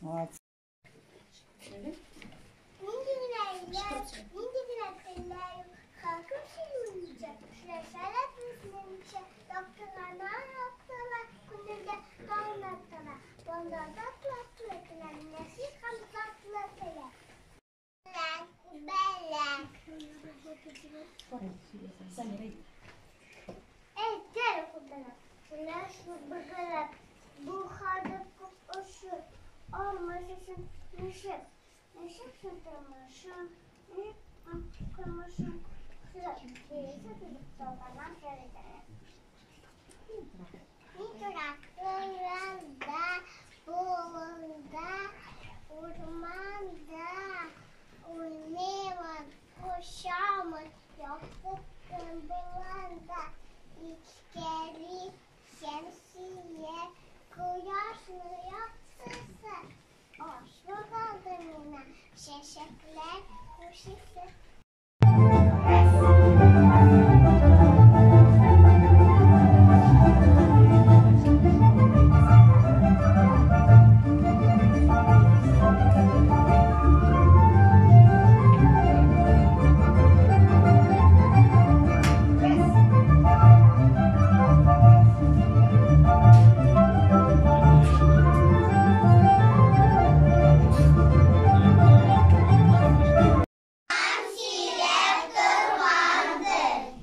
Молодцы. Нинди генә илләр, нинди генә телләр юк, халкым сөйләмичә, сөйләшә безнеңчә, яктылана яктыла, күңелдә таң атыла. Балда татлы теләм, нәфис һәм затлы теләм. Күбәләк, күбәләк. Әйтер күбәләк, кояш бөгелеп, бу хәлдә күп очыр, алмас өчен ничек, ничек соң тормышың, ничек тормышың, Мин тураклы уранда, болында, урманда уйныймын, кочамын, якты көн булганда, Ичкәри шәмсия, кояшның яктысы, Ачык алды миңа чәчәкләр күршесе.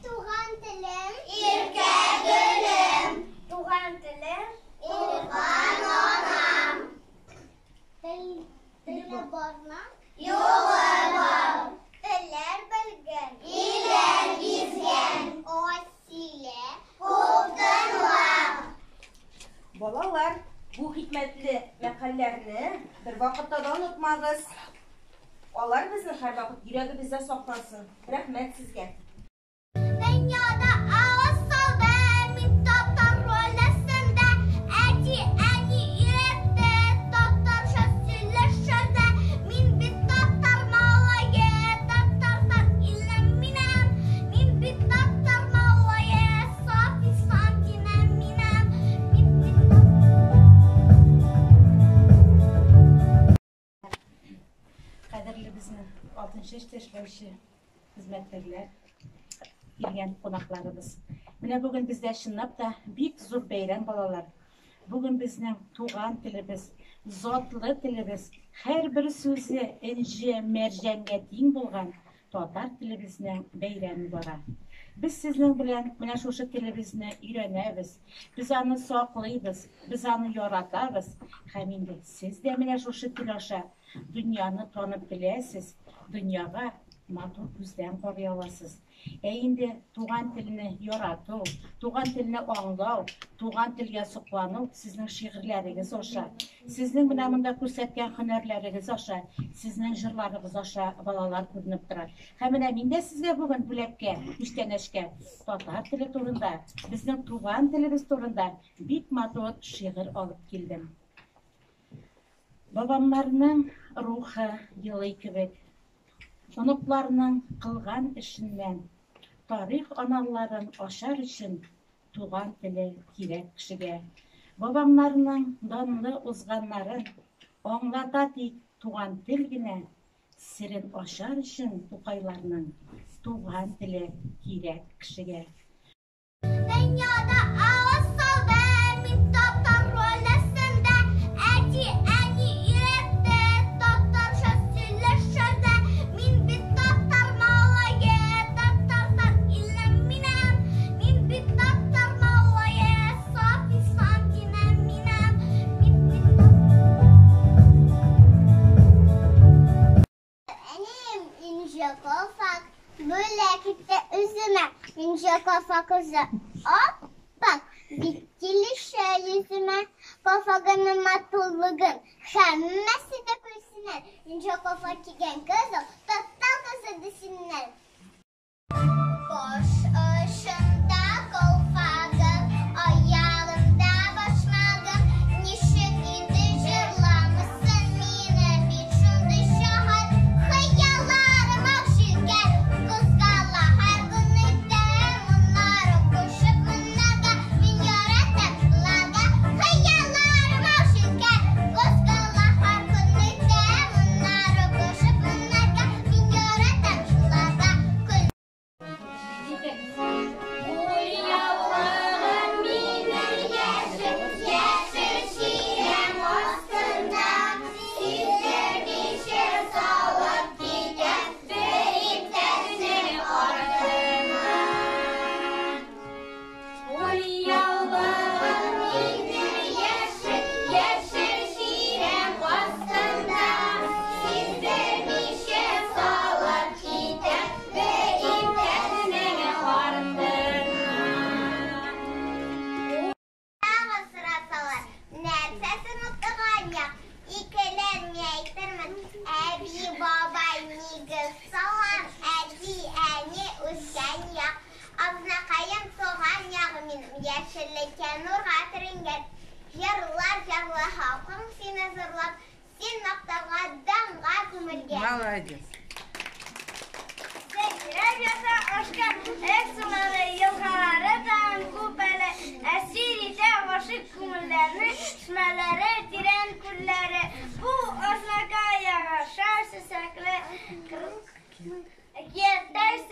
Туган телем, иркә гөлем. Туган телем, туган анам. Тел, теле барның юлы бар. Телләр белгән, илләр гизгән. Аз сөйлә, күп тыңла. Балалар, бу хикмәтле мәкальләрне бервакытта да онытмагыз. Алар безнең һәрвакыт йөрәгебездә саклансын. Рәхмәт сезгә. Дөньяда аваз салды, мин татар гаиләсендә. Әти-әни өйрәтте, татарча сөйләшергә. Мин бит татар малае, татарстан илем минем. Мин бит татар малае, саф ислам динем минем. Мин бит Кадерле безнең Алтын Чәчтә эшләүче хезмәткәрләр, килгән кунакларыбыз. Менә бүген бездә чынлап та бик зур бәйрәм, балалар. Бүген безнең туган телебез, затлы телебез, һәрбер сүзе энҗе, мәрҗәнгә тиң булган татар телебезнең бәйрәме бара. Без сезнең белән менә шушы телебезне өйрәнәбез, без аны саклыйбыз, без аны яратабыз һәм инде сез дә менә шушы тел аша дөньяны танып беләсез, дөньяга матур күздән карый аласыз. Ә инде туган телне ярату, туган телне аңлау, туган телгә соклану сезнең шигырьләрегез аша, сезнең менә монда күрсәткән һөнәрләрегез аша, сезнең җырларыгыз аша балалар күренеп тора. Һәм менә мин дә сезгә бүген бүләккә, күчтәнәчкә татар теле турында, безнең туган телебез турында бик матур шигырь алып килдем. Бабамнарның рухы елый кебек. Оныкларның кылган эшеннән тарих аналларын ачар өчен туган теле кирәк кешегә. Бабамнарның данлы узганнарын аңлата тик туган тел генә, серен ачар өчен Тукайларның туган теле кирәк кешегә. Дөньяда аваз салды, мин татар гаиләсендә. Әти-әни өйрәтте, татарча сөйләшергә. Мин бит татар малае, татарстан илем минем. Мин бит татар малае, саф ислам динем минем. Мин бит Әнием инҗе калфак бүләк итте үземә. Инҗе калфак үзе ап-ак, бик килешә йөземә. Калфагының матурлыгын һәммәсе дә күрсеннәр. Инҗе калфак кигән кыз ул, татар кызы дисеннәр. Баш очында калфагым, аягымда башмагым. Ничек инде җырламасын мине бит шундый шаһит. Хыялларым ак җилкән, кузгала һәр көн иртән. Моннары кушып моннарга, мин яратам шуларга. Хыялларым ак җилкән, кузгала һәр көн. Яшеллеккә, нурга төренгән. Җырлар җырла халкың сине зурлап, Син мактауга, данга күмелгән. Молодец. Зәңгәрәп ята ашкан Эк сулары, елгалары тагын күп әле. Әсир итә гашыйк күңелләрне, Чишмәләре, тирән күлләре. Бу Азнакай ягы, шау чәчәкле, Әкияттәй